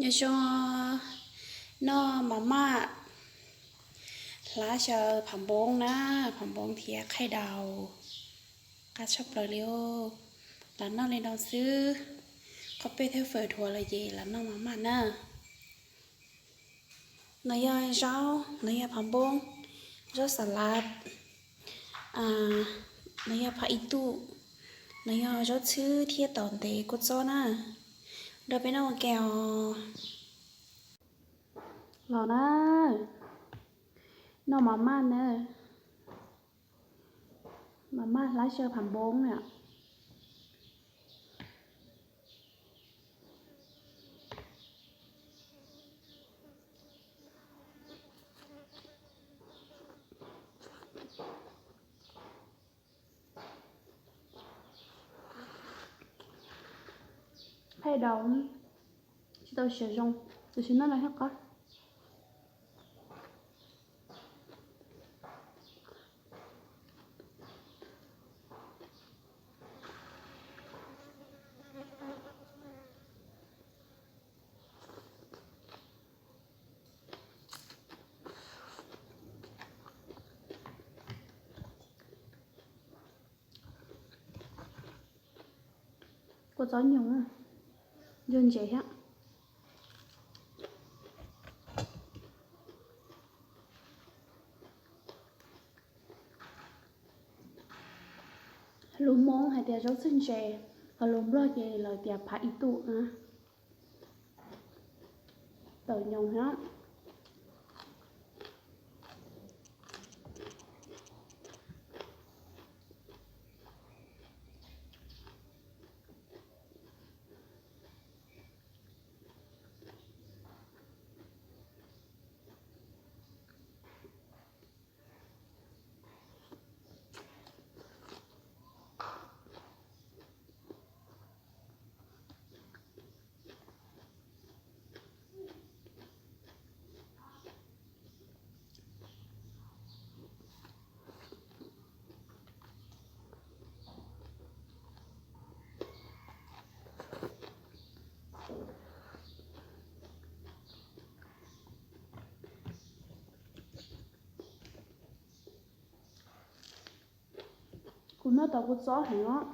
Nyob zoo, noj mas maj hlab xyaw phav npoo na, phav npoo thiab qhaij daus, qab tshaj plaws li os. Lam noj li no xwb, qhov peb thiab fawm dhuav lawm ces lam noj mas maj na. No yog zaub, no yog phav npoo, zaub xas lav, no yog phav ib tug, no yog zaub txhwb thiab taum ntev kua txob na. Nrog peb noj ua ke os. Los na, noj mas maj na, mas maj hlab xyaw phav npoo na. Qhaij daus, tsis tau siav zoo, tiam sis noj no thiab qab. Kua txob nyoos, ntse ntse thiab. Lus Hmoob hais tias zaub txhwb ntse, ho lus Nplog ces lawv tias phav ib tug na. Tawm nyoos thiab. Kuv noj tau kua txob heev os.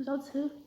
Zaub txhwb